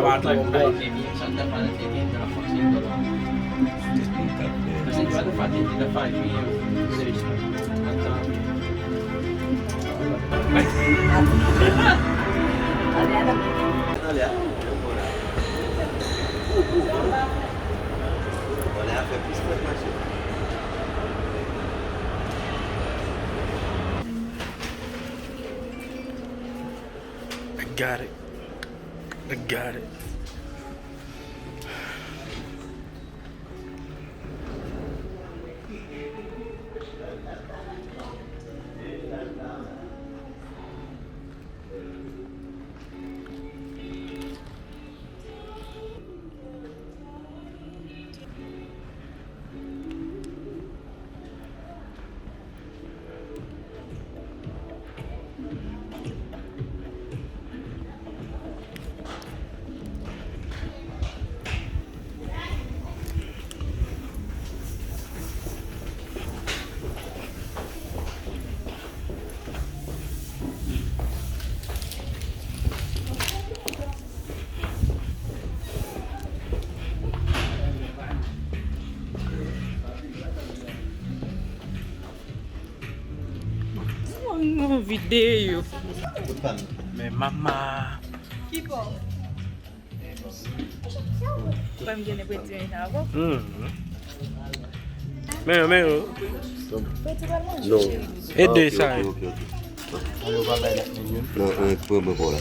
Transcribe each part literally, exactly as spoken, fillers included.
Part like five K P M, sometimes five K P M, then I fucking go down. Because it's about five K P M, five K P M. I got it. I got it. Yon videyo. Men mama. Ki pa w? Frè m gen enpwenti menm jan avè w. Mhm. Men yo, men yo. Frè, ti pral manje, cheri doudou. E de sa yo. Non, non, pran mwen pou la.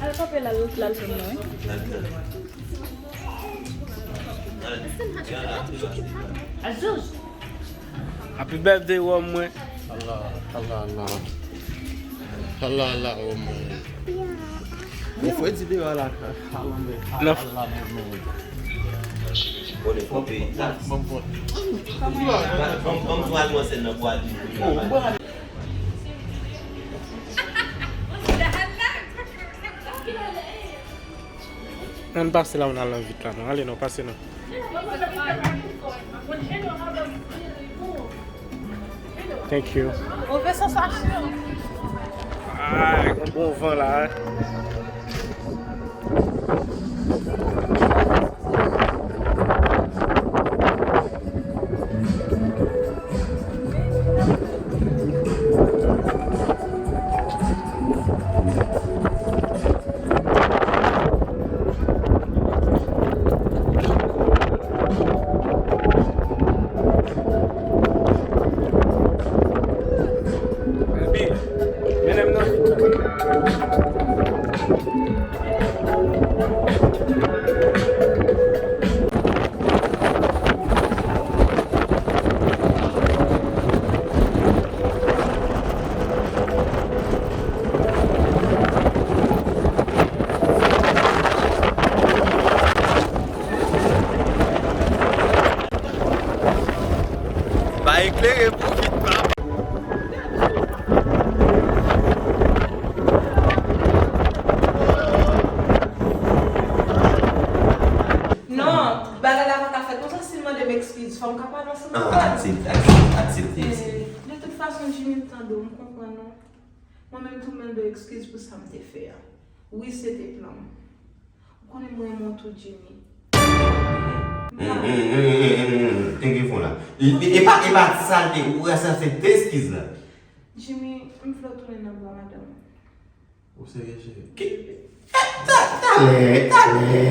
Al kanpe la, l al fè m non, wi. Azuz. Happy birthday, wòm mwen. Allah, Allah, Allah. Allah, Allah, wòm mwen. Bon, fò di deyò la, Allah, Allah, wòm mwen. Bon, bon, bon. Bon, bon, bon, bon. Ann pase la, ann al nan vit la, non. Ale, non, pase, non. Thank you. Move sansasyon. Ah, yon bon van la, hein. Pa eklere pou vit pa. Non, bagay la pa ka fèt konsa, si l mande m ekskiz, fò m ka pale ansanm avè l. Ah, aksepte, aksepte, aksepte. Eh, de tout fason, Jimmy, m tande w, m konprann ou. Mwen menm tou, m mande w ekskiz pou sa m te fè a. Wi, se te plan m. Ou konnen m renmen w tou, Jimmy. Hum, hum, hum, hum, hum, hum. Teke fon la. E, e, e pa, e pa sa l te, ou wè sa se te eskiz la. Jimmy, m vle w tounen nan bra madanm ou. Ou serye, cheri? Ki? Eh, ta, talè, talè.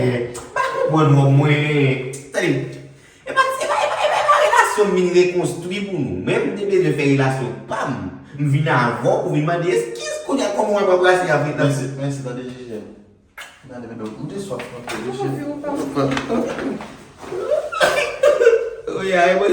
Pa konprann wòm mwen. Tande. E pa, e pa, e pa, e pa, e pa relasyon m vin rekonstwi pou nou. Men m te bezwen fè relasyon pa m. M vin avè w pou vin mande eskiz. Kounye a, kòman w ap anbrase avèk nan... Mèsi, mèsi, tande, Jijè. Gade, men, ou te swaf anpil, wi, cheri. Wi, ay, mwen,